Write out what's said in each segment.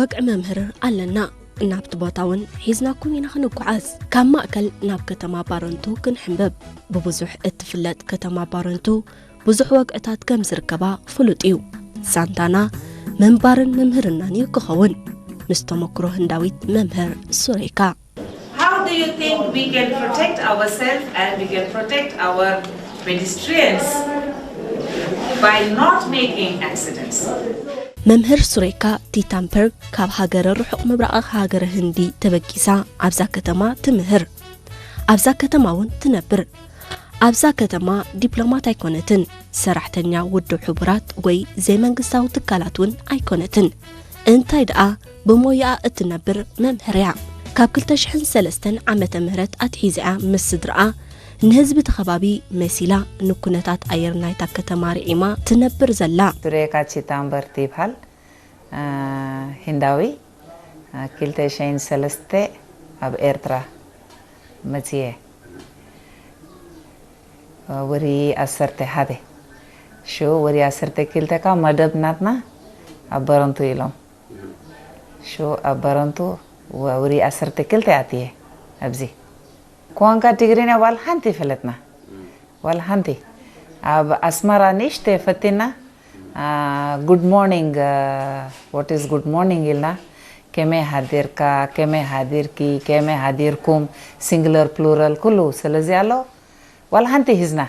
ወግዒ መምህር ኣለና። እናብቲ ቦታ እውን ሒዝናኩም ኢና ክንጓዓዝ። ካብ ማእከል ናብ ከተማ ባረንቱ ክንሕንበብ። ብብዙሕ እትፍለጥ ከተማ ባረንቱ ብዙሕ ወግዕታት ከም ዝርከባ ፍሉጥ እዩ። ዛንታና ምንባርን ምምህርናን እዩ ክኸውን። ምስ ተመክሮ ህንዳዊት መምህር ሱሬካ። How do you think we can protect ourselves and we can protect our pedestrians by not making accidents? መምህር ሱሬካ ቲታምፐርግ ካብ ሃገረ ርሑቕ ምብራቕ ሃገረ ህንዲ ተበጊሳ ኣብዛ ከተማ ትምህር። ኣብዛ ከተማ እውን ትነብር። ኣብዛ ከተማ ዲፕሎማት ኣይኮነትን፣ ሰራሕተኛ ውድብ ሕቡራት ወይ ዘይመንግስታዊ ትካላት እውን ኣይኮነትን። እንታይ ደኣ ብሞያኣ እትነብር መምህር እያ። ካብ ክልተ ሽሕን ሰለስተን ዓመተ ምህረት ኣትሒዛ እያ ምስ ስድራኣ ንህዝቢ እቲ ከባቢ መሲላ ንኩነታት ኣየር ናይታ ከተማ ርዒማ ትነብር ዘላ። ሱሬካ ቺታምበርት ይብሃል። ሂንዳዊ። ክልተ ሽሕን ሰለስተ ኣብ ኤርትራ መጽየ። ወሪ ዓሰርተ ሓደ ሽዑ ወሪ ዓሰርተ ክልተ ካብ መደብ ናትና ኣብ በረንቱ ኢሎም። ሽዑ ኣብ በረንቱ ወሪ ዓሰርተ ክልተ ኣትየ ኣብዚ። ኳንካ ትግርኛ ዋላ ሓንቲ ይፈለጥና። ዋላ ሓንቲ። ኣብ ኣስመራ ንእሽተ ፈቲና፣ good morning, what is good morning ኢልና፣ ከመይ ሃዲርካ፣ ከመይ ሃዲርኪ፣ ከመይ ሃዲርኩም፣ ሲንግለር ፕሉራል ኩሉ ስለዚ ኣሎ። ዋላ ሓንቲ ሂዝና።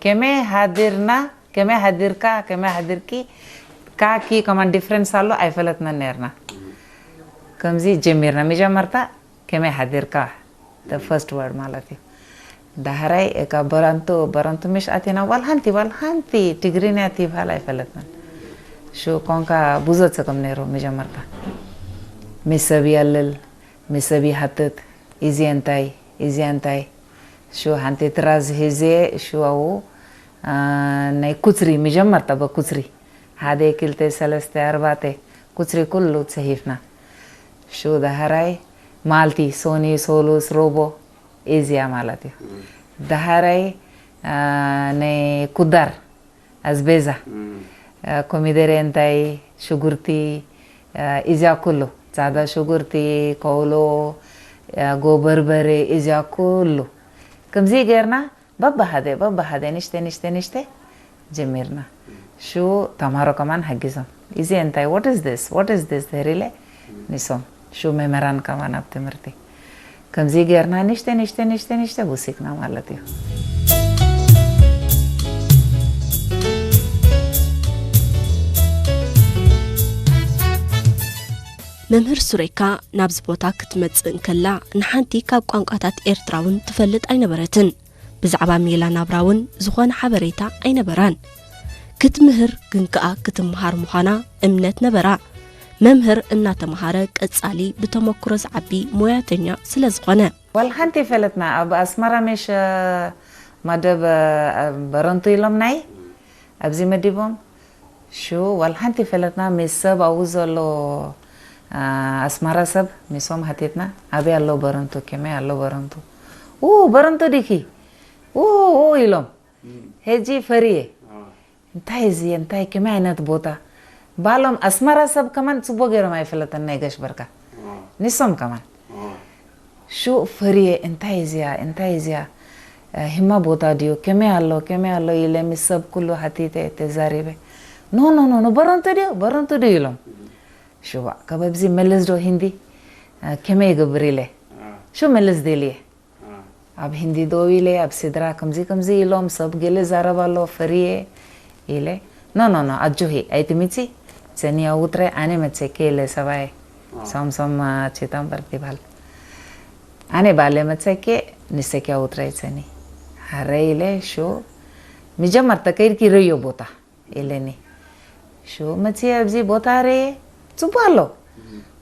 ከመይ ሃዲርና፣ ከመይ ሃዲርካ፣ ከመይ ሃዲርኪ፣ ካኪ ከማን ዲፍረንስ ኣሎ ኣይፈለጥናን ነርና። ከምዚ ጀሚርና። መጀመርታ ከመይ ሃዲርካ፣ the first word ማለት እዩ። ዳሕራይ እካ በረንቱ፣ በረንቱ ምሽ ኣቲና ዋላ ሓንቲ፣ ዋላ ሓንቲ ትግርኛ ትብሃል ኣይፈለጥናን። ሽዑ ኮንካ ብዙ ጸገም ነይሩ መጀመርታ። ምስ ሰብ የልል፣ ምስ ሰብ ይሓትት፣ እዚ እንታይ፣ እዚ እንታይ። ሽዑ ሓንቲ ትራዝ ሒዘ፣ ሽዑ ኣብኡ፣ አ፣ ናይ ኩጽሪ፣ መጀመርታ በኩጽሪ። ሓደ፣ ክልተ፣ ሰለስተ፣ ኣርባዕተ፣ ኩጽሪ ኩሉ ጽሒፍና። ሽዑ ዳሕራይ፣ ማልቲ፣ ሶኒ፣ ሶሉስ፣ ሮቦ፣ እዚያ ማለት እዩ። ዳሕራይ፣ አ፣ ናይ ኩዳር፣ ኣዝቤዛ፣ አ፣ ኮሚደረ እንታይ፣ ሽጉርቲ፣ አ፣ እዚያ ኩሉ፣ ጻዕዳ ሽጉርቲ፣ ከውሎ፣ አ፣ ጎ በርበረ፣ እዚያ ኩሉ። ከምዚ ጌርና፣ በብሓደ፣ በብሓደ፣ ንሽተ፣ ንሽተ፣ ንሽተ ጀሚርና። ሽዑ ተምሃሮ ከማን ሓጊዞም። እዚ እንታይ፣ what is this? What is this? ተሪለ፣ ንሶም። ሽዑ መምህራን ከማን ኣብ ትምህርቲ። ከምዚ ጌርና፣ ንሽተ፣ ንሽተ፣ ንሽተ፣ ንሽተ፣ ውሲክና ማለት እዩ። መምህር ሱሬካ ናብዚ ቦታ ክትመጽእ እንከላ፣ ንሓንቲ ካብ ቋንቋታት ኤርትራ እውን ትፈልጥ ኣይነበረትን። ብዛዕባ ሜላ ናብራ እውን ዝኾነ ሓበሬታ ኣይነበራን። ክትምህር ግን ከኣ ክትምሃር ምዃና እምነት ነበራ። መምህር እናተምሃረ ቀጻሊ ብተመክሮ ዝዓቢ ሞያተኛ ስለ ዝኾነ። ዋላ ሓንቲ ይፈለጥና። ኣብ ኣስመራ ሜሽ መደብ በረንቱ ኢሎም ናይ ኣብዚ መዲቦም። ሽዑ ዋላ ሓንቲ ይፈለጥና። ምስ ሰብ ኣብኡ ዘሎ ኣስመራ ሰብ ሚሶም ሓቲትና። ኣበይ ኣሎ በረንቱ? ከመይ ኣሎ በረንቱ? ኡ በረንቱ ዲኺ? ኡ ኡ ኢሎም። ሄጂ ፈርየ። እንታይ እዚ? እንታይ ከመይ ዓይነት ቦታ? ባሎም ኣስመራ ሰብ ከማን ጽቡቅ ገይሮም ኣይፈለጠን ናይ ጋሽ በርካ። ንሶም ከማን። ሽዑ ፈርየ፣ እንታይ እዚኣ? እንታይ እዚኣ? ሂማ ቦታ ድዩ? ከመይ ኣሎ? ከመይ ኣሎ? ኢለ ምስ ሰብ ኩሉ ሓቲተ ተዛሪበ። ኖ ኖ ኖ ኖ በረንቱ ድዩ? በረንቱ ድዩ? ኢሎም። ሽዋ ካብ ኣብዚ መለስ ዶ ሂንዲ? ከመይ ይገብር ኢለ። ሽዑ መለስ ደልየ። ኣብ ህንዲ ደው ኢለ ኣብ ስድራ ከምዚ ከምዚ ኢሎም ሰብ ገለ ዛረብ ኣሎ ፈርየ ኢለ። ኖ ኖ ኖ ኣጆሂ ኣይትምጺ፣ ሰኒ ኣውጥረ ኣነ መጸኬ ኢለ ሰባየ። ሳምሶም ቼታምበርት ይባል። ኣነ ባለ መጸኬ ንሰኪ ኣውጥረ ሰኒ። ሃረ ኢለ ሹ ምጀመርታ ከይድኪ ረዮ ቦታ ኢለኒ። ሹ መጺ ኣብዚ ቦታ ርየ ጽቡቅ ኣሎ።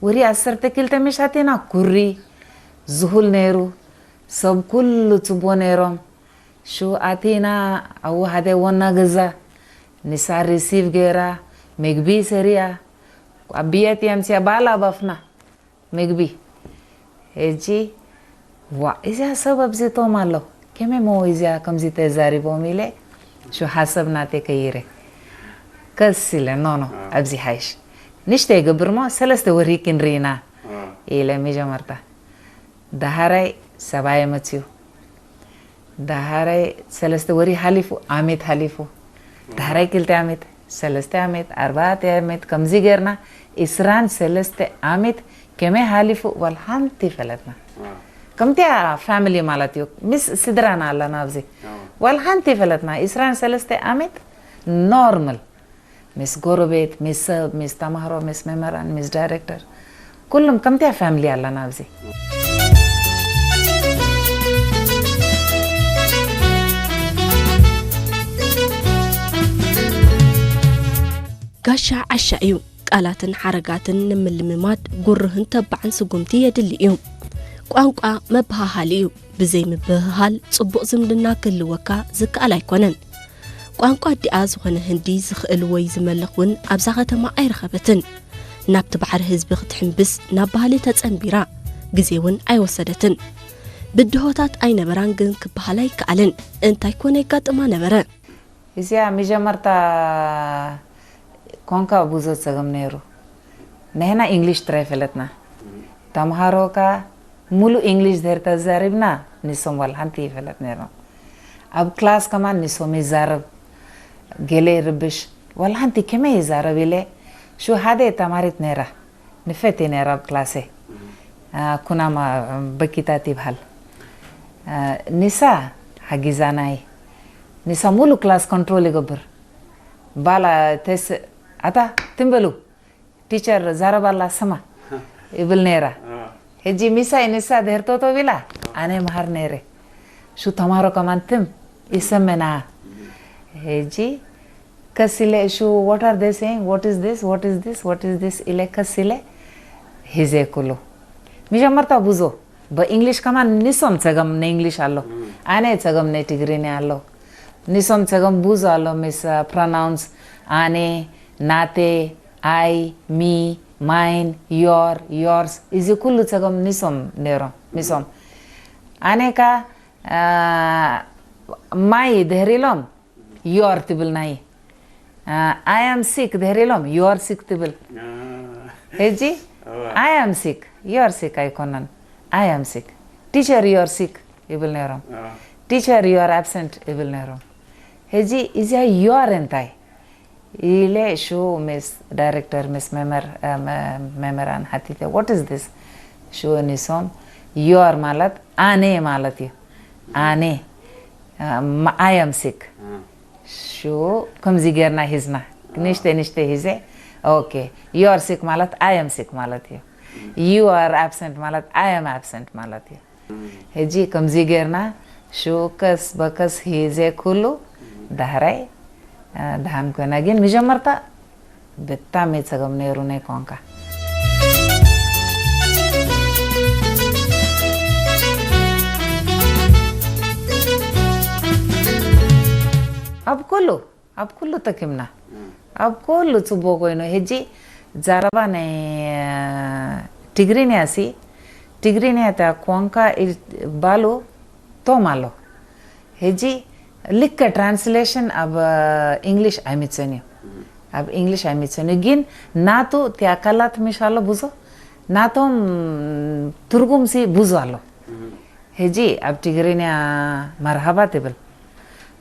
ወሪ ዓሰርተ ክልተ ምሽ ኣቲና ኩሪ ዝሁል ነይሩ። ሰብ ኩሉ ጽቡቅ ነይሮም። ሹ ኣቲና ኣብኡ ሓደ ዋና ገዛ ንሳ ሪሲቭ ገይራ ምግቢ ሰሪያ ኣብ ብየት የምስያ ባላ ባፍና ምግቢ። ሕጂ ዋእ እዚኣ ሰብ ኣብዚቶም ኣሎ ከመይ ሞ እዚኣ ከምዚ ተዛሪቦም ኢለ ሹ ሓሳብ ናተይ ከይረ። ከስ ኢለ ኖ ኖ ኣብዚ ሓይሽ ንሽተ ይገብር እሞ ሰለስተ ወርሂ ክንርኢና ኢለ መጀመርታ። ዳሃራይ ሰባየ መፅዩ። ዳሃራይ ሰለስተ ወርሂ ሓሊፉ፣ ኣሜት ሓሊፉ። ዳሃራይ ክልተ ኣሜት፣ ሰለስተ ኣሜት፣ ኣርባዕተ ኣሜት፣ ከምዚ ጌርና፣ ዕስራን ሰለስተ ኣሜት ከመይ ሓሊፉ ዋላ ሓንቲ ይፈለጥና። ከምቲያ ፋሚሊ ማለት እዩ። ምስ ስድራና ኣለና ኣብዚ። ዋላ ሓንቲ ይፈለጥና። ዕስራን ሰለስተ ኣሜት ኖርማል። ምስ ጎረቤት፣ ምስ ሰብ፣ ምስ ተማሃሮ፣ ምስ መምህራን፣ ምስ ዳይሬክተር፣ ኩሉም ከምቲያ ፋሚሊ ኣለና ኣብዚ። ጋሻ ዓሻ እዩ። ቃላትን ሓረጋትን ንምልምማድ ጉርህን ተባዕን ስጉምቲ የድሊ እዩ። ቋንቋ መበሃሃሊ እዩ። ብዘይ ምብህሃል ጽቡቕ ዝምድና ክህልወካ ዝከኣል ኣይኮነን። ቋንቋ ኣዲኣ ዝኾነ ህንዲ ዝኽእል ወይ ዝመልኽ እውን ኣብዛ ከተማ ኣይረኸበትን። ናብቲ ባሕሪ ህዝቢ ክትሕምብስ ናብ ባህሊ ተጸንቢራ። ግዜ እውን ኣይወሰደትን። ብድሆታት ኣይነበራን ግን ክበሃል ኣይከኣልን። እንታይ ኮነ የጋጥማ ነበረ? እዚኣ መጀመርታ ኮንካ ብዙ ጸገም ነይሩ። ንሕና ኢንግሊሽ ጥራይ ፈለጥና። ተምሃሮካ ሙሉ ኢንግሊሽ ድሕር ተዛሪብና ንሶም ዋላ ሓንቲ ይፈለጥ ነይሮም። ኣብ ክላስ ከማን ንሶም ይዛረብ ገለ ይርብሽ ዋላ ሓንቲ ከመይ ይዛረብ ኢለ ሹ ሓደ ተማሪት ነይራ ንፈት ነይራ ኣብ ክላሰ ኩናማ በኪታት ይብሃል። ንሳ ሓጊዛናይ ንሳ ሙሉ ክላስ ኮንትሮል ይገብር ባላ ተስ ኣታ ትንበሉ ቲቸር ዛረባላ ስማ ይብል ነይራ። ሕጂ ሚሳይ ንሳ ድህር ቶቶ ቢላ ኣነ መሃር ነይረ። ሹ ተማሮ ከማን ትም ይሰመና። ሕጂ ከስ ኢለ ሹ what are they saying? What is this? What is this? What is this? ኢለ ከስ ኢለ ሂዜ ኩሉ መጀመርታ ብዙ በእንግሊሽ ከማን ንሶም ጸገም ንእንግሊሽ ኣሎ። ኣነ ጸገም ንትግርኛ ኣሎ። ንሶም ጸገም ብዙ ኣሎ ምስ ፕሮናውንስ ኣነ ናተ ኣይ ሚ ማይን ዮር ዮርስ እዚ ኩሉ ጸገም ንሶም ነይሮም ንሶም ኣነ ካ ማይ ድሕር ኢሎም ዮር ትብል ናይ ኣይ ኣም ሲክ ድሕር ኢሎም ዮር ሲክ ትብል። ሕጂ ኣይ ኣም ሲክ ዮር ሲክ ኣይኮነን ኣይ ኣም ሲክ ቲቸር ዮር ሲክ ይብል ነይሮም። ቲቸር ዮር ኣብሰንት ይብል ነይሮም። ሕጂ እዚኣ ዮር እንታይ ኢለ ሹ ምስ ዳይሬክተር ምስ መምህራን ሓቲተ what is this? ሹ ንሶም ዮር ማለት ኣነ ማለት እዩ። ኣነ ኣይ ኣም ሲክ ሹ ከምዚ ጌርና ሂዝና ንሽተ ንሽተ ሂዘ okay you are sick ማለት I am sick ማለት እዩ። You are absent ማለት I am absent ማለት እዩ። ሕጂ ከምዚ ጌርና ሹ ከስ በከስ ሂዘ ኩሉ ዳሕራይ ደሃን ኮይና ግን መጀመርታ ብጣዕሚ ጸገም ነይሩ ናይ ኳንካ። ኣብ ኩሉ ኣብ ኩሉ ጠቂምና ኣብ ኩሉ ጽቡቅ ኮይኑ ሕጂ ዛረባ ናይ ትግርኛ ሲ ትግርኛ እታ ኳንካ ባሉ ቶም ኣሎ ሕጂ ልከ ትራንስሌሽን ኣብ እንግሊሽ ኣይምፅን እዩ ኣብ እንግሊሽ ኣይምፅን እዩ ግን ናቱ እቲ ኣካላት ምሽ ኣሎ ብዙ ናቶም ትርጉም ሲ ብዙ ኣሎ ሕጂ ኣብ ትግርኛ መርሃባ ትብል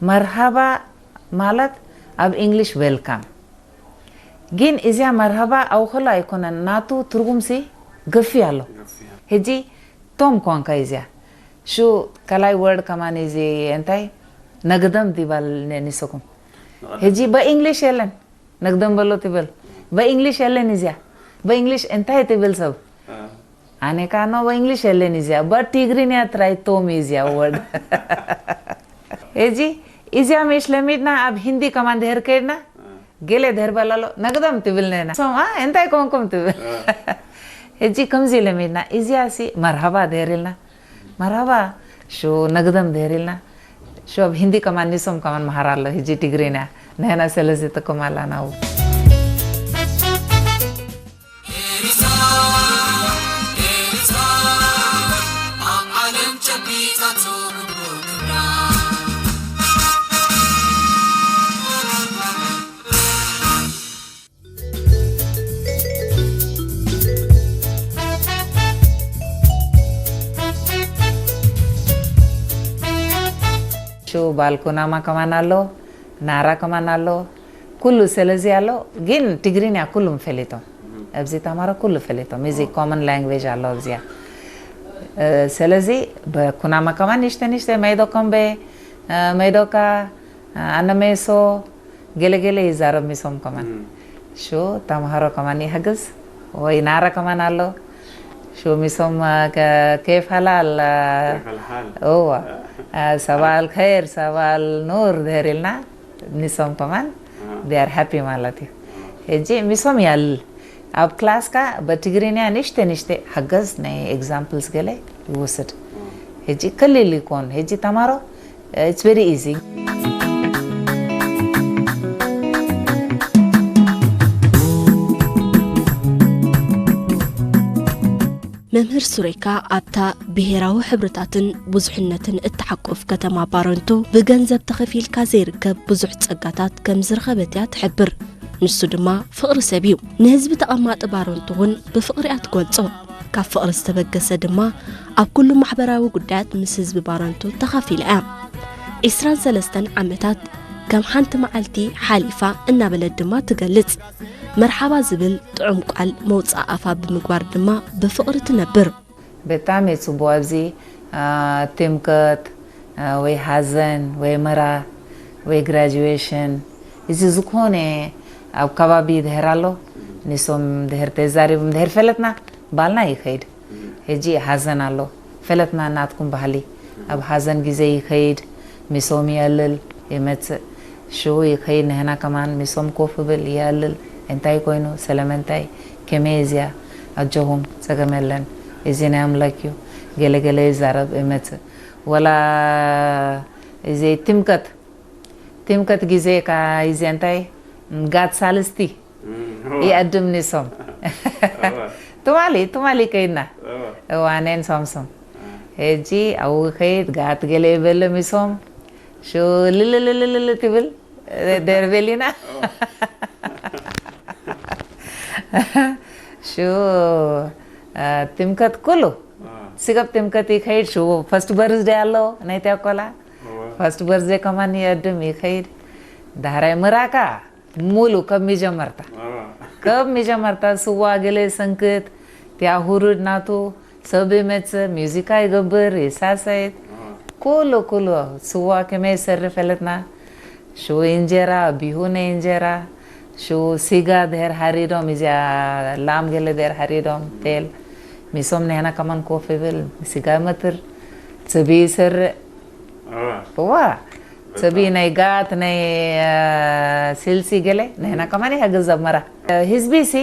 መርሃባ ማለት ኣብ እንግሊሽ ዌልካም ግን እዚኣ መርሃባ ኣውኸሎ ኣይኮነን ናቱ ትርጉም ሲ ገፊ ኣሎ ሕጂ ቶም ኳንካ እዚኣ ሹ ካልኣይ ወርድ ከማን እዚ እንታይ ነግደም ዲባል ንስኹም ሕጂ በእንግሊሽ የለን ነግደም በሎ ትብል በእንግሊሽ የለን እዚኣ በእንግሊሽ እንታይ ትብል ሰብ ኣነ ካ ኖ በእንግሊሽ የለን እዚኣ በትግርኛ ትራይ ቶም እዚኣ ወርድ ሕጂ እዚኣ ምሽ ለሚድና ኣብ ሂንዲ ከማን ድህር ከይድና ገለ ድህር በላሎ ነግደም ትብል ነና ሶም እንታይ ኮንኩም ትብል ሕጂ ከምዚ ለሚድና እዚኣ ሲ መርሃባ ድህር ኢልና መርሃባ ሹ ነግደም ድህር ኢልና ሹ ኣብ ሂንዲ ከማን ንሶም ከማን መሃር ኣሎ ሕጂ ትግርኛ ንህና ስለዚ ጥቅም ኣለና ባል ኩናማ ከማን ኣሎ፣ ናራ ከማን ኣሎ፣ ኩሉ ስለዚ ኣሎ። ግን ትግርኛ ኩሉም ፈሊጦም፣ ኣብዚ ተማሮ ኩሉ ፈሊጦም። እዚ ኮመን ላንግዌጅ ኣሎ ኣብዚያ። ስለዚ በኩናማ ከማን ንሽተ ንሽተ መይዶ ኮምቤ፣ መይዶካ፣ ኣነ ሜሶ፣ ገለ ገለ ይዛረብ ሚሶም ከማን። ሹ ተምሃሮ ከማን ይሕግዝ ወይ ናረ ከማን ኣሎ። ሹ ሚሶም፣ ኬፍ ሃላል። እዋ፣ ሰባል ኸይር፣ ሰባል ኑር ድህር ኢልና፣ ሚሶም ከማን ዲያር ሃፒ ማለት እዩ። ሕጂ ሚሶም ያል ኣብ ክላስካ በትግርኛ ንሽተ ንሽተ ሓገዝ ናይ ኤግዛምፕልስ ገለ ይወስድ። ሕጂ ከሊል ይኮን። ሕጂ ተማሮ፣ it's very easy። መምህር ሱሬካ ኣብታ ብሄራዊ ሕብርታትን ብዙሕነትን እትሓቁፍ ከተማ ባረንቱ ብገንዘብ ተኸፊልካ ዘይርከብ ብዙሕ ጸጋታት ከም ዝረኸበት እያ ትሕብር። ንሱ ድማ ፍቕሪ ሰብ እዩ። ንህዝቢ ተቐማጢ ባረንቱ እውን ብፍቕሪ እያ ትገልጾ። ካብ ፍቕሪ ዝተበገሰ ድማ ኣብ ኩሉ ማሕበራዊ ጉዳያት ምስ ህዝቢ ባረንቱ ተኻፊላ እያ። ዒስራን ሰለስተን ዓመታት ከም ሓንቲ መዓልቲ ሓሊፋ እናበለት ድማ ትገልጽ። መርሓባ ዝብል ጥዑም ቃል መውጻእ ኣፋ ብምግባር ድማ ብፍቕሪ ትነብር። ብጣዕሚ ጽቡቕ። ኣብዚ ትምክሕቲ ወይ ሓዘን ወይ መራ ወይ ግራጁዌሽን፣ እዚ ዝኾነ ኣብ ከባቢ ድሕር ኣሎ። ንሶም ድሕር ተዛሪቦም ድሕር ፈለጥና ባልና ይኸይድ። ሕጂ ሓዘን ኣሎ፣ ፈለጥና ናትኩም ባህሊ። ኣብ ሓዘን ግዜ ይኸይድ፣ ሚሶም የልል ይመጽእ። ሽው ይኸይድ፣ ንህና ከማን ሚሶም ኮፍ ብል የልል። እንታይ ኮይኑ፣ ስለመንታይ፣ ከመይ እዚያ፣ ኣጆኹም፣ ጸገም የለን፣ እዚ ናይ ኣምላክ እዩ። ገለ ገለ ይዛረብ ይመጽእ። ወላ እዚ ትምከት ትምከት ግዜ ካ እዚ እንታይ ጋት ሳልስቲ ይኣድም ንሶም ትማሊ ትማሊ ከይና እዋነን ሶምሶም ሕጂ ኣብኡ ከይድ ጋት ገለ ይበለ ሚሶም ሹ ልልልልልል ትብል ደርቤሊና ሹ ትምከት ኩሉ ስጋብ ትምከት ይከይድ ሹ ፈስት በርዝደይ ኣሎ ናይታ ቆላ ፈስት በርዝደይ ከማን ይእድም ይከይድ ዳህራይ ምራካ ሙሉ ከብ ሚጀመርታ ከብ ሚጀመርታ ስዋ ገለ ሰንክት ቲያ ሁሩድ ናቱ ሰብ ይመጽእ ሚዚካ ይገብር ይሳሰይት ኩሉ ኩሉ ስዋ ከመይ ይሰሪ ፈለጥና ሽው እንጀራ ቢሁ ናይ እንጀራ ሽው ስጋ ድሕር ሃሪዶም እዚያ ላም ገለ ድሕር ሃሪዶም ቴል ሚሶም ንሕና ከማን ኮፍ ይብል ስጋ መትር ጽቢ ይሰርእ እዋ ጽቢ ናይ ጋት ናይ ስልሲ ገለ ንሕና ከማን ይሕግዝ ዘመራ ህዝቢ ሲ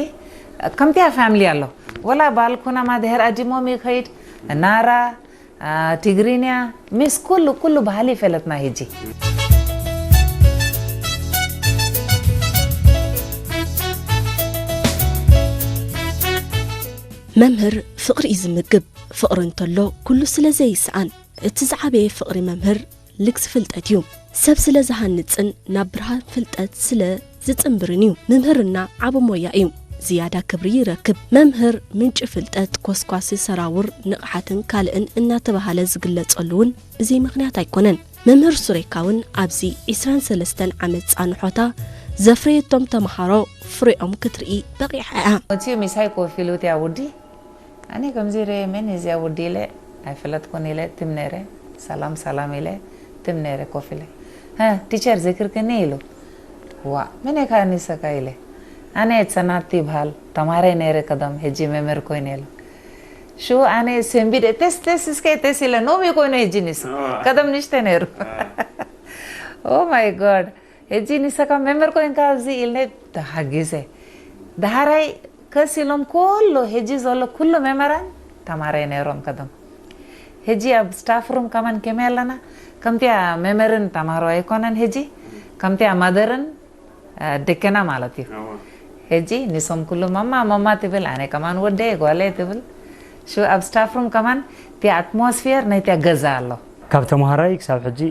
ከምቲያ ፋሚሊ ኣሎ ወላ ባልኩና ማድሄር ኣዲሞም ይኸይድ ናራ ትግርኛ ምስ ኩሉ ኩሉ ባህሊ ፈለጥና ሂጂ። መምህር ፍቕሪ እዩ ዝምግብ። ፍቕሪ እንተሎ ኩሉ ስለ ዘይሰኣን እቲ ዝዓበየ ፍቕሪ መምህር ልግሲ ፍልጠት እዩ። ሰብ ስለ ዝሃንጽን ናብ ብርሃን ፍልጠት ስለ ዝጽንብርን እዩ። መምህርና ዓቢ ሞያ እዩ። ዝያዳ ክብሪ ይረክብ። መምህር ምንጪ ፍልጠት፣ ኮስኳሲ ሰራውር፣ ንቕሓትን ካልእን እናተባህለ ዝግለጸሉ እውን ብዘይ ምኽንያት ኣይኮነን። መምህር ሱሬካ እውን ኣብዚ ዒስራን ሰለስተን ዓመት ጻንሖታ ዘፍረየቶም ተምሃሮ ፍሬኦም ክትርኢ በቒዓ እያ። እቲ ምሳይ ኮፍ ኢሉ እቲ ወዲ ኣነ ከምዚ ኢለ መን እዚኣ ወዲ ኢለ ኣይፈለጥኩን ኢለ ትም ነይረ ሰላም ሰላም ኢለ ትም ነይረ ኮፍ ኢለ ሀ ቲቸር ዘክርክኒ ኢሉ ዋ መን ኢኻ ንሰካ ኢለ ኣነ ሰናት ይብሃል ተማሃራይ ነይረ ቀደም ሕጂ መምህር ኮይነ ኢሉ ሽው ኣነ ሰንቢደ ተስ ተስ እስከ ተስ ኢለ ኖሚ ኮይኑ ሕጂ ንሱ ቀደም ንሽተ ነይሩ oh my god ሕጂ ንሰካ መምህር ኮይንካ ኣብዚ ኢልነ ተሓጊዘ ዳሃራይ ከስ ኢሎም ኩሉ ሕጂ ዘሎ ኩሉ መምህራን ተማሃራይ ነይሮም ቀደም ሕጂ ኣብ ስታፍ ሩም ከማን ከመይ ኣለና ከምቲያ መምህርን ተማሃሮ ኣይኮነን ሕጂ ከምቲያ ማደርን ደከና ማለት እዩ ሕጂ ንሶም ኩሉ ማማ ማማ ትብል ኣነ ከማን ወደየ ጓለየ ትብል ሽው ኣብ ስታፍ ሩም ከማን እቲ ኣትሞስፌር ናይቲያ ገዛ ኣሎ ካብ ተምሃራይ ክሳብ ሕጂ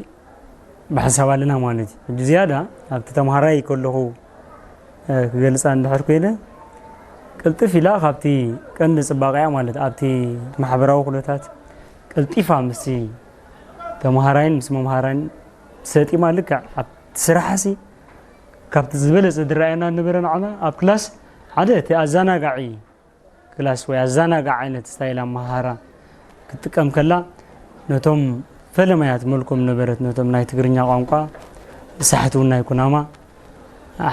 ብሓንሳብ ኣለና ማለት እዩ። ሕጂ ዝያዳ ኣብቲ ተምሃራይ ከለኹ ክገልፃ እንድሕር ኮይነ ቅልጥፍ ኢላ ካብቲ ቀንዲ ፅባቐያ ማለት ኣብቲ ማሕበራዊ ኩነታት ቀልጢፋ ምስቲ ተምሃራይን ምስ መምሃራይን ሰጢማ ልክዕ ኣብቲ ስራሕሲ ካብቲ ዝበለጸ ዝረኣየና ነበረ ንዓና ኣብ ክላስ ሓደ እቲ ኣዘናጋዒ ክላስ ወይ ኣዘናጋዒ ዓይነት ስታይል ኣመሃህራ ክትጥቀም ከላ ነቶም ፈለማያት መልኮም ነበረት ነቶም ናይ ትግርኛ ቋንቋ ሳሕቲ እውን ናይ ኩናማ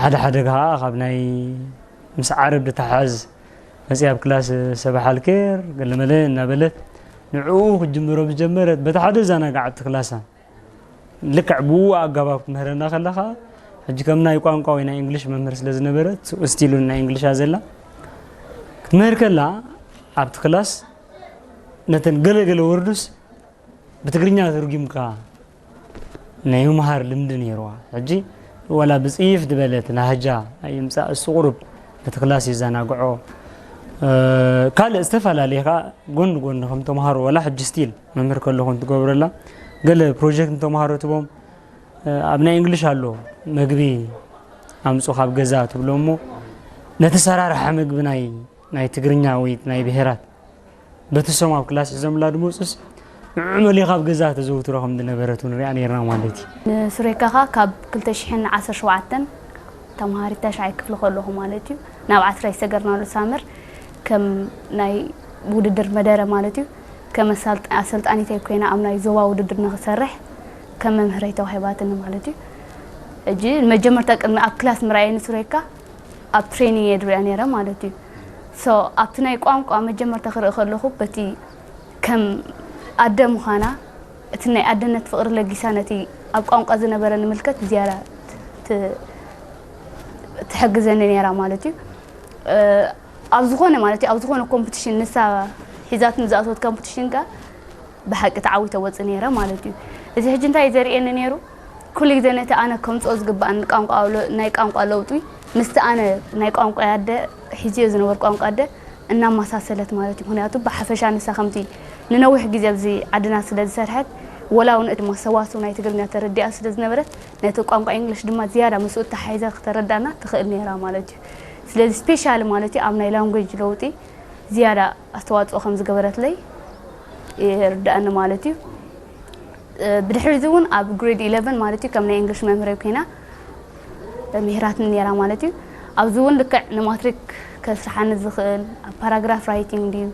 ሓደ ሓደ ከዓ ካብ ናይ ምስ ዓረብ ዝተሓዝ መፅያ ኣብ ክላስ ሰባሕ ኣልኬር ገለመለ እናበለት ንዕኡ ክጅምሮ ብጀመረት በቲ ሓደ ዛናጋዕ ኣብቲ ክላሳ ልክዕ ብኡ ኣገባብ ክትምህረና ከለኻ ሕጂ ከም ናይ ቋንቋ ወይ ናይ እንግሊሽ መምህር ስለ ዝነበረት ስቲሉን ናይ እንግሊሻ ዘላ ክትምህር ከላ ኣብቲ ክላስ ነተን ገለገለ ወርዱስ ብትግርኛ ተርጊምካ ናይ ምምሃር ልምዲ ነይርዋ። ሕጂ ዋላ ብፅይፍ ዝበለት ላህጃ ኣይምፃእ እሱ ቁሩብ ነቲ ክላስ የዘናግዖ። ካልእ ዝተፈላለየ ከዓ ጎን ጎን ከም ተምሃሮ ዋላ ሕጂ ስቲል መምህር ከለኹ እንትገብረላ ገለ ፕሮጀክት ንተምሃሮ ትቦም ኣብ ናይ እንግሊሽ ኣሎ መግቢ ኣምፁ ካብ ገዛ ትብሎ እሞ ነቲ ሰራርሓ መግቢ ናይ ናይ ትግርኛ ወይ ናይ ብሄራት በቲ ሶም ኣብ ክላስ ሒዞምላ ድመፁስ ንዑ መሊኻ ኣብ ገዛ ተዘውትሮ ከም ዝነበረት እውን ሪኣ ነርና ማለት እዩ። ንሱሬካ ኸ ካብ ክልተ ሽሕን ዓሰርተ ሸውዓተን ተምሃሪት ታሽዓይ ክፍሊ ከለኹ ማለት እዩ ናብ ዓስራ ይሰገርናሉ ሳመር ከም ናይ ውድድር መደረ ማለት እዩ ከም ኣሰልጣኒተይ ኮይና ኣብ ናይ ዞባ ውድድር ንክሰርሕ ከም መምህረይ ተዋሂባትኒ ማለት እዩ። እጂ መጀመርታ ቅድሚ ኣብ ክላስ ምርኣየ ንሱሬካ ኣብ ትሬኒንግ እየ ድሪኣ ነይረ ማለት እዩ። ሶ ኣብቲ ናይ ቋንቋ መጀመርታ ክርኢ ከለኹ በቲ ከም ኣደ ምዃና እቲ ናይ ኣደነት ፍቕሪ ለጊሳ ነቲ ኣብ ቋንቋ ዝነበረ ንምልከት ዝያዳ ትሕግዘኒ ነይራ ማለት እዩ። ኣብ ዝኾነ ማለት እዩ ኣብ ዝኾነ ኮምፒቲሽን ንሳ ሒዛት ንዝኣትወት ኮምፒቲሽን ከ ብሓቂ ተዓዊተ ወፅእ ነይረ ማለት እዩ። እዚ ሕጂ እንታይ ዘርእየኒ ነይሩ ኩሉ ግዜ ነቲ ኣነ ከምፅኦ ዝግባኣኒ ቋንቋ ናይ ቋንቋ ለውጢ ምስቲ ኣነ ናይ ቋንቋ ኣደ ሒዝዮ ዝነበሩ ቋንቋ ኣደ እናመሳሰለት ማለት እዩ። ምክንያቱ ብሓፈሻ ንሳ ከምቲ ንነዊሕ ግዜ ኣብዚ ዓድና ስለ ዝሰርሐት ወላ እውን እቲ ሰዋስው ናይ ትግርኛ ተረዲኣ ስለ ዝነበረት ነቲ ቋንቋ እንግሊሽ ድማ ዝያዳ ምስኡ ተሓሒዛ ክተረዳና ትኽእል ነይራ ማለት እዩ። ስለዚ ስፔሻሊ ማለት እዩ ኣብ ናይ ላንጉጅ ለውጢ ዝያዳ ኣስተዋፅኦ ከም ዝገበረትለይ ይርዳእኒ ማለት እዩ። ብድሕሪ እዚ እውን ኣብ ግሬድ ኢለቨን ማለት እዩ ከም ናይ እንግሊሽ መምህረይ ኮይና ምሂራትኒ ነይራ ማለት እዩ። ኣብዚ እውን ልክዕ ንማትሪክ ከስርሓኒ ዝኽእል ኣብ ፓራግራፍ ራይቲንግ ድዩ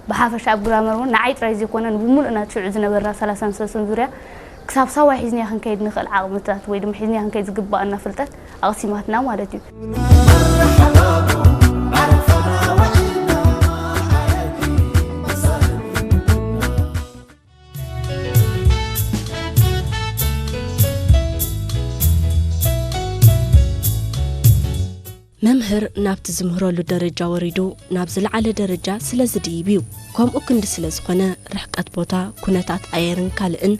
ብሓፈሻ ኣብ ግራመር እውን ንዓይ ጥራይ ዘይኮነ ንብሙሉእ ናት ሽዑ ዝነበርና ሰላሳን ሰለስተን ዙርያ ክሳብ ሳዋ ሒዝንያ ክንከይድ ንኽእል ዓቕምታት ወይ ድማ ሒዝንያ ክንከይድ ዝግባኣና ፍልጠት ኣቕሲማትና ማለት እዩ። መምህር ናብቲ ዝምህረሉ ደረጃ ወሪዱ ናብ ዝለዓለ ደረጃ ስለ ዝድይብ እዩ። ከምኡ ክንዲ ስለ ዝኾነ ርሕቀት ቦታ፣ ኩነታት ኣየርን ካልእን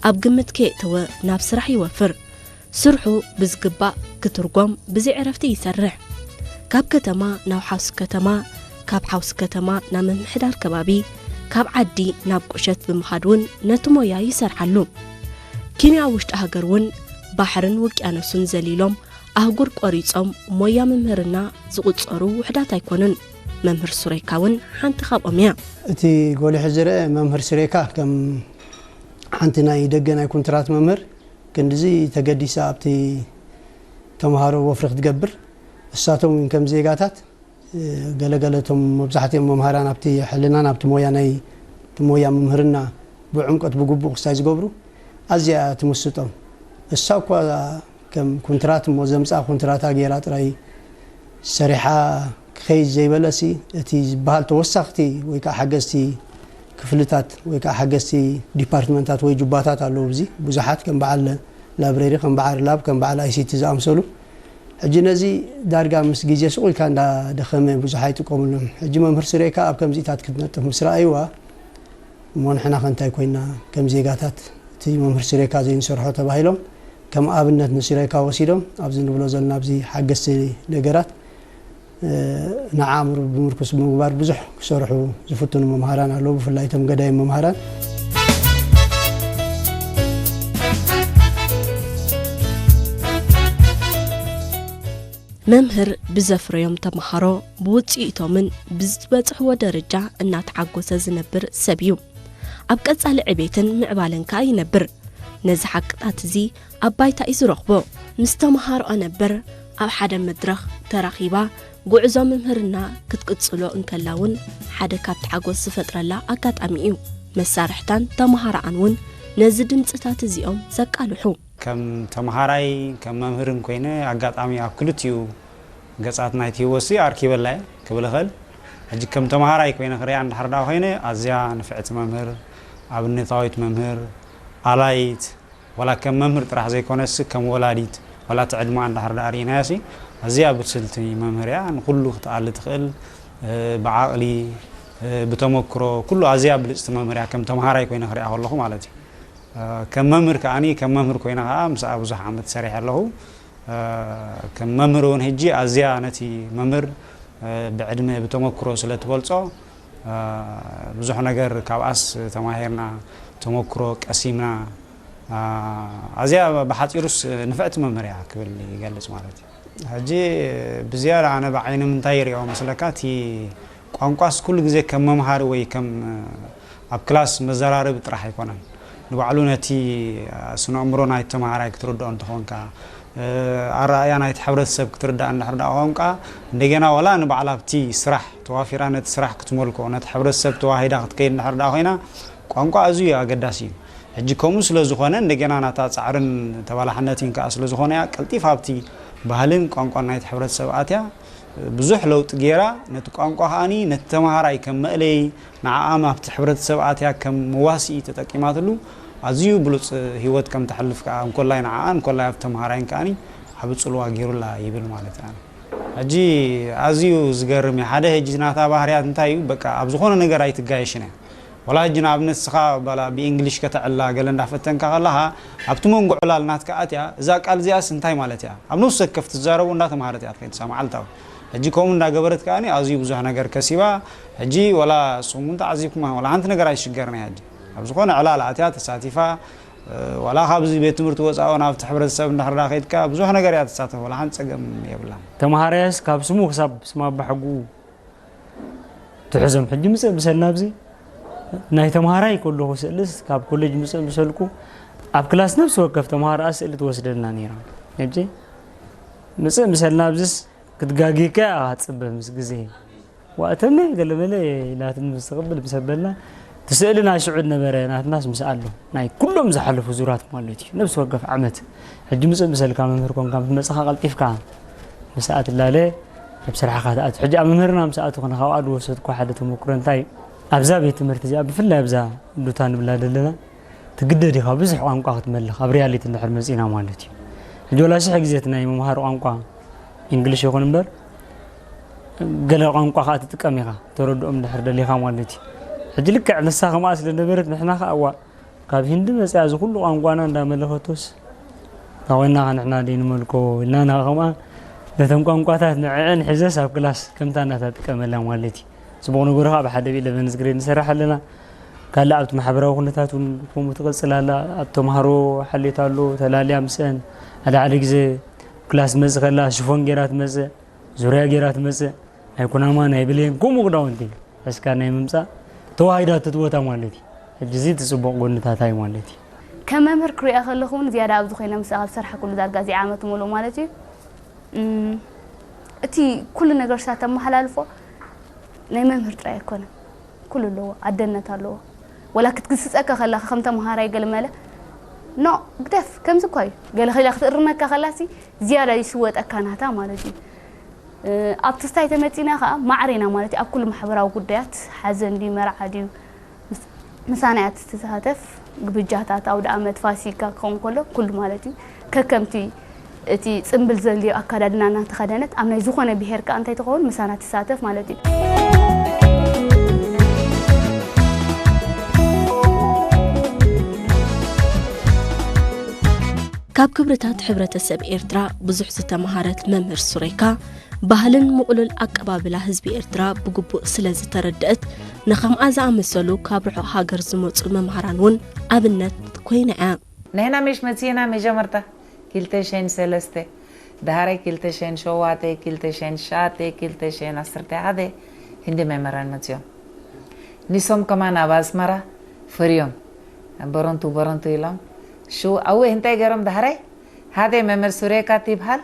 ኣብ ግምት ከየእተወ ናብ ስራሕ ይወፍር። ስርሑ ብዝግባእ ክትርጎም ብዘይ ዕረፍቲ ይሰርሕ። ካብ ከተማ ናብ ሓውሲ ከተማ፣ ካብ ሓውሲ ከተማ ናብ ምምሕዳር ከባቢ፣ ካብ ዓዲ ናብ ቁሸት ብምኻድ እውን ነቲ ሞያ ይሰርሓሉ። ኪንያ ውሽጢ ሃገር እውን ባሕርን ውቅያኖስን ዘሊሎም ኣህጉር ቆሪጾም ሞያ ምምህርና ዝቑጸሩ ውሑዳት ኣይኮኑን። መምህር ሱሬካ እውን ሓንቲ ካብኦም እያ። እቲ ጎሊሑ ዝረአ መምህር ሱሬካ ከም ሓንቲ ናይ ደገ ናይ ኩንትራት መምህር ክንድዚ ተገዲሳ ኣብቲ ተምሃሮ ወፍሪ ክትገብር እሳቶም እውን ከም ዜጋታት ገለገለ እቶም መብዛሕትኦም መምሃራን ኣብቲ ሕልናን ኣብቲ ሞያ ናይ እቲ ሞያ ምምህርና ብዕምቀት ብግቡእ ክስታይ ዝገብሩ ኣዝያ እያ ትምስጦም። እሳ እኳ ከም ኩንትራት እሞ ዘምፅኣ ኩንትራታ ገይራ ጥራይ ሰሪሓ ክኸይድ ዘይበለሲ እቲ ዝበሃል ተወሳኽቲ ወይ ከዓ ሓገዝቲ ክፍልታት ወይ ከዓ ሓገዝቲ ዲፓርትመንታት ወይ ጁባታት ኣለዉ። እዚ ብዙሓት ከም በዓል ላይብረሪ፣ ከም በዓል ላብ፣ ከም በዓል ኣይሲቲ ዝኣምሰሉ። ሕጂ ነዚ ዳርጋ ምስ ግዜ ስቕ ኢልካ እንዳደኸመ ብዙሕ ኣይጥቀምሉን። ሕጂ መምህር ስሬካ ኣብ ከምዚታት ክትነጥፍ ምስ ረኣይዋ እሞ ንሕና ከ እንታይ ኮይና ከም ዜጋታት እቲ መምህር ስሬካ ዘይንሰርሖ ተባሂሎም ከም ኣብነት ንስሬካ ወሲዶም ኣብዚ ንብሎ ዘለና ኣብዚ ሓገዝቲ ነገራት ንዓእምሩ ብምርኩስ ብምግባር ብዙሕ ክሰርሑ ዝፍትኑ መምሃራን ኣለዉ። ብፍላይ እቶም ገዳይም መምሃራን። መምህር ብዘፍረዮም ተምሃሮ ብውፅኢቶምን ብዝበፅሕዎ ደረጃ እናተሓጎሰ ዝነብር ሰብ እዩ። ኣብ ቀፃሊ ዕቤትን ምዕባለን ከዓ ይነብር። ነዚ ሓቅታት እዚ ኣብ ባይታ እዩ ዝረኽቦ። ምስ ተመሃሮኣ ነበር ኣብ ሓደ መድረኽ ተራኺባ ጉዕዞ ምምህርና ክትቅጽሎ እንከላ እውን ሓደ ካብቲ ሓጎስ ዝፈጥረላ ኣጋጣሚ እዩ። መሳርሕታን ተመሃሮኣን እውን ነዚ ድምጽታት እዚኦም ዘቃልሑ። ከም ተመሃራይ፣ ከም መምህርን ኮይነ ኣጋጣሚ ኣብ ክልቲኡ ገጻት ናይቲ ህይወትሲ ኣርኪበላ እየ ክብል እኽእል። ሕጂ ከም ተመሃራይ ኮይነ ክሪኣ እንድሕር ደኣ ኮይነ ኣዝያ ንፍዕቲ መምህር፣ ኣብነታዊት መምህር፣ ኣላይት፣ ዋላ ከም መምህር ጥራሕ ዘይኮነሲ ከም ወላዲት፣ ዋላ እቲ ዕድማ እንድሕር ደኣ ርኢናያሲ ኣዝያ ብስልቲ መምህር እያ። ንኹሉ ክትኣሊ ትኽእል፣ ብዓቕሊ፣ ብተመክሮ፣ ኩሉ ኣዝያ ብልጽቲ መምህር እያ ከም ተመሃራይ ኮይነ ክሪኣ ከለኹ ማለት እዩ። ከም መምህር ከኣኒ ከም መምህር ኮይነ ከኣ ምስኣ ብዙሕ ዓመት ሰሪሐ ኣለኹ። ከም መምህር እውን ሕጂ ኣዝያ ነቲ መምህር ብዕድመ ብተመክሮ ስለ ትበልጾ ብዙሕ ነገር ካብኣስ ተማሂርና፣ ተመክሮ ቀሲምና። ኣዝያ ብሓጺሩስ ንፍዕቲ መምህር እያ ክብል ይገልጽ ማለት እዩ። ሕጂ ብዝያዳ ኣነ ብዓይኒ ምንታይ ይሪኦ መስለካ፣ እቲ ቋንቋስ ኩሉ ግዜ ከም መምሃሪ ወይ ከም ኣብ ክላስ መዘራረቢ ጥራሕ ኣይኮነን። ንባዕሉ ነቲ ስነ ኣእምሮ ናይ ተመሃራይ ክትርድኦ እንተኾንካ፣ ኣረኣእያ ናይቲ ሕብረተሰብ ክትርዳእ እንድሕር ደኣ ቋንቋ እንደገና ዋላ ንባዕላ ኣብቲ ስራሕ ተዋፊራ ነቲ ስራሕ ክትመልኮ፣ ነቲ ሕብረተሰብ ተዋሂዳ ክትከይድ እንድሕር ደኣ ኮይና ቋንቋ ኣዝዩ ኣገዳሲ እዩ። ሕጂ ከምኡ ስለ ዝኾነ እንደገና ናታ ጻዕርን ተባላሕነትን ከኣ ስለ ዝኾነ እያ ቀልጢፋ ኣብቲ ባህልን ቋንቋን ናይቲ ሕብረተሰብ ኣትያ ብዙሕ ለውጢ ገይራ ነቲ ቋንቋ ከኣኒ ነቲ ተመሃራይ ከም መእለይ ንዓኣ ኣብቲ ሕብረተሰብ ኣትያ ከም መዋስኢ ተጠቂማትሉ ኣዝዩ ብሉጽ ህይወት ከም ተሕልፍ ከኣ እንኮላይ ንዓኣ እንኮላይ ኣብቲ ተመሃራይን ከኣኒ ዓቢ ጽልዋ ገይሩላ ይብል ማለት እያ። ሕጂ ኣዝዩ ዝገርም እዩ። ሓደ ሕጂ ናታ ባህርያት እንታይ እዩ? በቃ ኣብ ዝኾነ ነገር ኣይትጋየሽን እያ። ወላ ሕጂ ንኣብነት ንስኻ ባላ ብእንግሊሽ ከተዕላ ገለ እንዳፈተንካ ከለኻ ኣብቲ መንጎ ዕላል ናትካ ኣትያ እዛ ቃል እዚኣስ እንታይ ማለት እያ? ኣብ ነፍሲ ወከፍ ትዛረቡ እንዳተማሃረት እያ ትኸይድ እሳ መዓልታዊ። ሕጂ ከምኡ እንዳገበረት ከኣኒ ኣዝዩ ብዙሕ ነገር ከሲባ። ሕጂ ወላ ንስኹም እውን ተዓዚብኩማ ወላ ሓንቲ ነገር ኣይትሽገርን እያ። ሕጂ ኣብ ዝኾነ ዕላል ኣትያ ተሳቲፋ ዋላ ካብዚ ቤት ትምህርቲ ወፃኦ ናብቲ ሕብረተሰብ እንዳሕርዳ ከይድካ ብዙሕ ነገር እያ ትሳተፍ፣ ዋላ ሓንቲ ፀገም የብላን። ተምሃራያስ ካብ ስሙ ክሳብ ስም ኣባሕጉኡ ትሕዞም። ሕጂ ምፅእ ምሰልና ኣብዚ ናይ ተምሃራይ ከለኹ ስእልስ ካብ ኮሌጅ ምፅእ ምሰልኩ ኣብ ክላስ ነፍሲ ወከፍ ተምሃሮኣ ስእሊ ትወስደልና ነይራ። ሕጂ ምፅእ ምሰልና ኣብዚስ ክትጋግየካ እያ ትፅበ ምስ ግዜ። ዋእተነ ገለመለ ኢላትኒ ምስ ትቕብል ምስ ኣበልና እቲ ስእልና ሽዑ ነበረ ናትናስ ምስ ኣሎ ናይ ኩሎም ዝሓለፉ ዙራት ማለት እዩ። ነብሲ ወከፍ ዓመት ሕጂ ምጽእ ምሰልካ መምህር ኮንካ ምስ መጽኻ ቀልጢፍካ ምሳኣ ትላለ ናብ ስራሕኻ ትኣቱ። ሕጂ ኣብ መምህርና ምስ ኣተኹ ካብኣ ዝወሰድኩ ሓደ ተመክሮ እንታይ ኣብዛ ቤት ትምህርቲ እዚኣ ብፍላይ ኣብዛ ሉታ ንብላ ዘለና ትግደድ ኢኻ ብዙሕ ቋንቋ ክትመልኽ ኣብ ሪያሊቲ እንድሕር መጺና ማለት እዩ። ሕጂ ወላ ሽሕ ግዜ እቲ ናይ ምምሃር ቋንቋ ኢንግሊሽ ይኹን እምበር ገለ ቋንቋ ከዓ ትጥቀም ኢኻ ተረድኦም ድሕር ደሊኻ ማለት እዩ። ሕጂ ልክዕ ንሳ ከምኣ ስለ ነበረት ንሕና ከዓ እዋ ካብ ሂንዲ መፅያ እዚ ኩሉ ቋንቋና እንዳመለኸቶስ ታወና ንሕና ደይ ንመልኮ ኢልና ንኻ ከምኣ ነተን ቋንቋታት ንዕዐን ሕዘስ ኣብ ክላስ ከምታ እናታ ጥቀመላ ማለት እዩ። ፅቡቕ ነገሩ ከዓ ብሓደ ብኢለቨንስ ግሬድ ንሰርሕ ኣለና። ካልእ ኣብቲ ማሕበራዊ ኩነታት እውን ከምኡ ትቕፅል ኣላ። ኣብ ተምሃሮ ሓልዮት ኣሎ ተላልያ ምስአን ሓደ ሓደ ግዜ ክላስ መፅእ ከላ ሽፎን ገይራ ትመፅእ ዙርያ ገይራ ትመፅእ ናይ ኩናማ ናይ ብሌን ከምኡ ክዳውንቲ ሒዝካ ናይ ምምፃእ ተዋሂዳ ትትወታ ማለት እዩ። ሕጂ እዚ እቲ ፅቡቕ ጎንታታይ ማለት እዩ። ከም መምህር ክሪኣ ከለኹ እውን ዝያዳ ኣብዚ ኮይነ ምስ ኣብ ዝሰርሓ ኩሉ ዳርጋ እዚ ዓመት ሙሉእ ማለት እዩ እቲ ኩሉ ነገር ሳ ተመሓላልፎ ናይ መምህር ጥራይ ኣይኮነን። ኩሉ ኣለዎ ኣደነት ኣለዎ። ወላ ክትግስፀካ ከላካ ከም ተምሃራይ ገለመለ ኖ ግደፍ ከምዚ እኳ እዩ ገለ ከላ ክትእርመካ ከላሲ ዝያዳ ይስወጠካ ናታ ማለት እዩ። ኣብ ትስታይ ተመፂና ከዓ ማዕሬና ማለት እዩ ኣብ ኩሉ ማሕበራዊ ጉዳያት ሓዘን ድዩ መርዓ ድዩ ምሳና እያ ትሳተፍ። ግብጃታት ኣውደ ኣመት ፋሲካ ክኸውን ከሎ ኩሉ ማለት እዩ ከከምቲ እቲ ፅምብል ዘልዮ ኣካዳድና እናተኸደነት ኣብ ናይ ዝኾነ ብሄር ከዓ እንታይ ትኸውን ምሳና ትሳተፍ ማለት እዩ። ካብ ክብርታት ሕብረተሰብ ኤርትራ ብዙሕ ዝተምሃረት መምህር ሱሬካ ባህልን ምቕሉል ኣቀባብላ ህዝቢ ኤርትራ ብግቡእ ስለ ዝተረድአት ንኸምኣ ዝኣመሰሉ ካብ ርሑቕ ሃገር ዝመጹ መምሃራን እውን ኣብነት ኮይና እያ። ንሕና ምሽ መጺእና መጀመርታ ክልተ ሽሕን ሰለስተ፣ ድሃረይ ክልተ ሽሕን ሸውዓተ፣ ክልተ ሽሕን ትሽዓተ፣ ክልተ ሽሕን ዓሰርተ ሓደ ህንዲ መምህራን መጺኦም። ንሶም ከማን ኣብ ኣስመራ ፈርዮም በረንቱ በረንቱ ኢሎም ሽው ኣወ እንታይ ገይሮም ዳሕራይ ሓደ መምህር ሱሬካ ትብሃል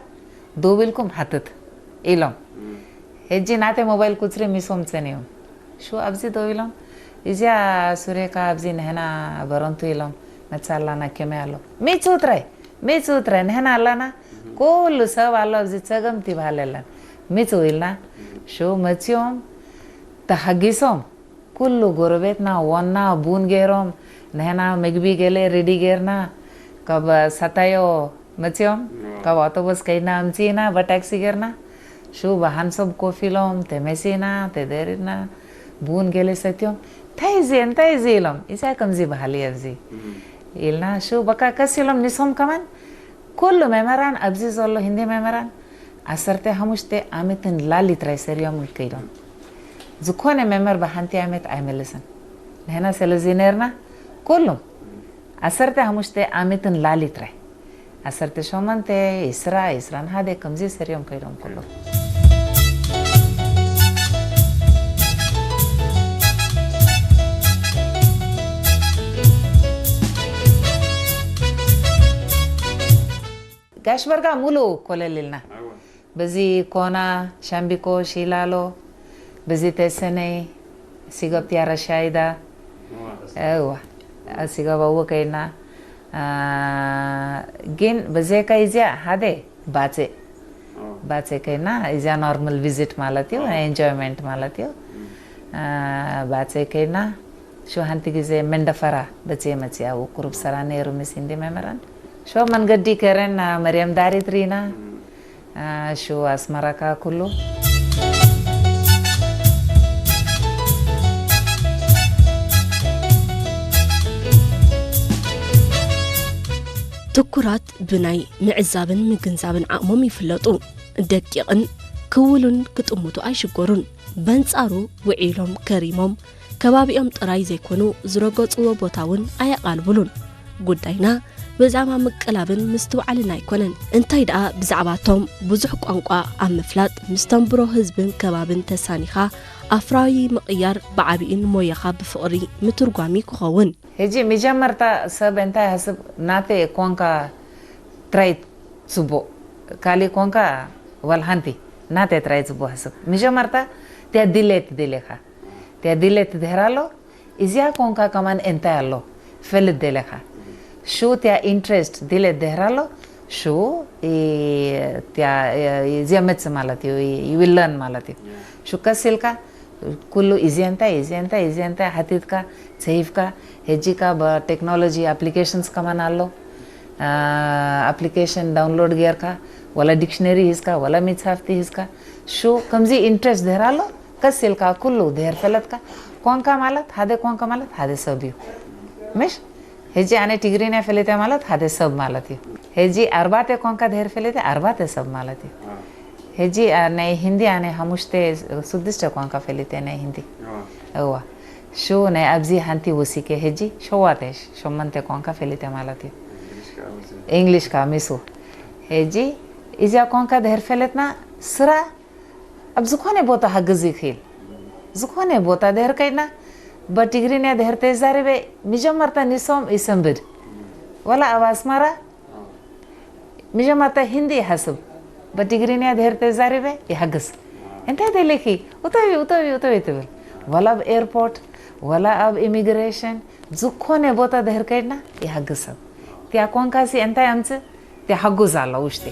ደው ኢልኩም ሓትት ኢሎም። ሕጂ ናተይ ሞባይል ቁፅሪ ሚሶም ጸኒዮም። ሽው ኣብዚ ደው ኢሎም እዚኣ ሱሬካ ኣብዚ ንሕና በረንቱ ኢሎም መጻላና ከመይ ኣሎ ሚጹ ጥራይ ሚጹ ጥራይ ንሕና ኣላና ኩሉ ሰብ ኣሎ ኣብዚ ጸገም ትብሃል የለን ሚጹ ኢልና ሽው መጺኦም ተሓጊሶም ኩሉ ጎረቤትና ዋና ቡን ገይሮም ንሕና ምግቢ ገለ ሬዲ ገይርና ካብ ሳታዮ መፂኦም ካብ ኣውቶቡስ ከይድና ኣምፂእና በታክሲ ገይርና ሽው ብሓንሶብ ኮፍ ኢሎም ተመሲና ተደሪድና ቡን ገለ ሰትዮም እንታይ እዚ እንታይ እዚ ኢሎም እዚኣ ከምዚ ባህሊ ኣብዚ ኢልና ሽው በቃ ከስ ኢሎም ንሶም ከማን ኩሉ መምህራን ኣብዚ ዘሎ ህንዲ መምህራን ዓሰርተ ሓሙሽተ ዓመትን ላሊ ጥራይ ሰሪዮም ከይዶም ዝኾነ መምህር ብሓንቲ ዓመት ኣይመልስን ንሕና ስለዚ ነርና ኩሉም ዓሰርተ ሓሙሽተ ዓመትን ላሊ ጥራይ ዓሰርተ ሸሞንተ ዕስራ ዕስራን ሓደ ከምዚ ሰሪዮም ከይዶም ኩሉም ጋሽ በርጋ ሙሉ ኮለል ኢልና በዚ ኮና ሻምቢኮ ሺላሎ በዚ ተሰነይ ሲገብ ቲያራ ሻይዳ እዋ ሲገብ ኣዎ ከይና ግን በዘካ እዚኣ ሓደ ባጼ ባጼ ከይና እዚኣ ኖርማል ቪዚት ማለት እዩ ናይ ኤንጆይመንት ማለት እዩ ባጼ ከይና ሽው ሓንቲ ግዜ መንደፈራ በጽየ መጽየ ኣብኡ ቁሩብ ሰራ ነይሩ ምስ እንዲ መምህራን ሽው መንገዲ ከረን መርያም ዳሪት ሪና ሽው ኣስመራ ከኣ ኩሉ ትኩራት ብናይ ምዕዛብን ምግንዛብን ዓቕሞም ይፍለጡ። ደቂቕን ክውሉን ክጥምቱ ኣይሽገሩን። በንጻሩ ውዒሎም ከሪሞም ከባቢኦም ጥራይ ዘይኮኑ ዝረገጽዎ ቦታ እውን ኣየቓልቡሉን። ጉዳይና ብዛዕባ ምቅላብን ምስትውዓልን ኣይኮነን። እንታይ ደኣ ብዛዕባቶም ብዙሕ ቋንቋ ኣብ ምፍላጥ ምስተንብሮ ህዝብን ከባብን ተሳኒኻ ኣፍራዪ ምቕያር ብዓቢኡን ሞያኻ ብፍቕሪ ምትርጓሚ ክኸውን። ሕጂ መጀመርታ ሰብ እንታይ ሕስብ ናተ ኮንካ ትራይ ጽቡቕ ካሊ ኮንካ ዋል ሓንቲ ናተ ትራይ ጽቡቕ ሕስብ መጀመርታ እቲያ ድሌት ድሌኻ እቲያ ድሌት ድህር ኣሎ እዚኣ ኮንካ ከማን እንታይ ኣሎ ፈልጥ ደለኻ ሹ እቲያ ኢንትረስት ድሌት ድህር ኣሎ ሹ እዚኣ መጽ ማለት እዩ ይውለን ማለት እዩ ሹ ከሲልካ ኩሉ እዚ እንታይ እዚ እንታይ እዚ እንታይ ሓቲትካ ሰይፍካ ሕጂ ካ ብቴክኖሎጂ ኣፕሊኬሽንስ ከማን ኣሎ ኣፕሊኬሽን ዳውንሎድ ጌርካ ወላ ዲክሽነሪ ሂዝካ ወላ መጽሓፍቲ ሂዝካ ሹ ከምዚ ኢንትረስት ድህር ኣሎ ከስ ኢልካ ኩሉ ድህር ፈለጥካ ኮንካ ማለት ሓደ ኮንካ ማለት ሓደ ሰብ እዩ ምሽ ሕጂ ኣነ ትግርኛ ፈለጠ ማለት ሓደ ሰብ ማለት እዩ ሕጂ ኣርባተ ኮንካ ድህር ፈለጠ ኣርባተ ሰብ ማለት እዩ ሕጂ ናይ ሂንዲ ኣነ ሓሙሽተ ስድስተ ኳንካ ፈሊጠ ናይ ሂንዲ እዋ ሹ ናይ ኣብዚ ሓንቲ ወሲከ ሕጂ ሸዋተ ሸመንተ ኳንካ ፈሊጠ ማለት እዩ እንግሊሽ ከኣ ሚሱ ሕጂ እዚኣ ኳንካ ድሕር ፈለጥና ስራ ኣብ ዝኾነ ቦታ ሃግዝ ይኽእል ዝኾነ ቦታ ድሕር ከይድና በትግርኛ ድሕር ተዛሪበ መጀመርታ ንሶም ይሰንብድ ወላ ኣብ ኣስመራ መጀመርታ ሂንዲ ይሓስብ በትግርኛ ድሕር ተዛሪበ ይሓግዝ እንታይ ደሊኪ ውተቢ ውተቢ ውተቢ ትብል ወላ ኣብ ኤርፖርት ወላ ኣብ ኢሚግሬሽን ዝኾነ ቦታ ድሕር ከይድና ይሓግዝ ሰብ እቲኣ ኮንካሲ እንታይ ኣምፅእ እቲኣ ሓጉዝ ኣሎ ውሽጢ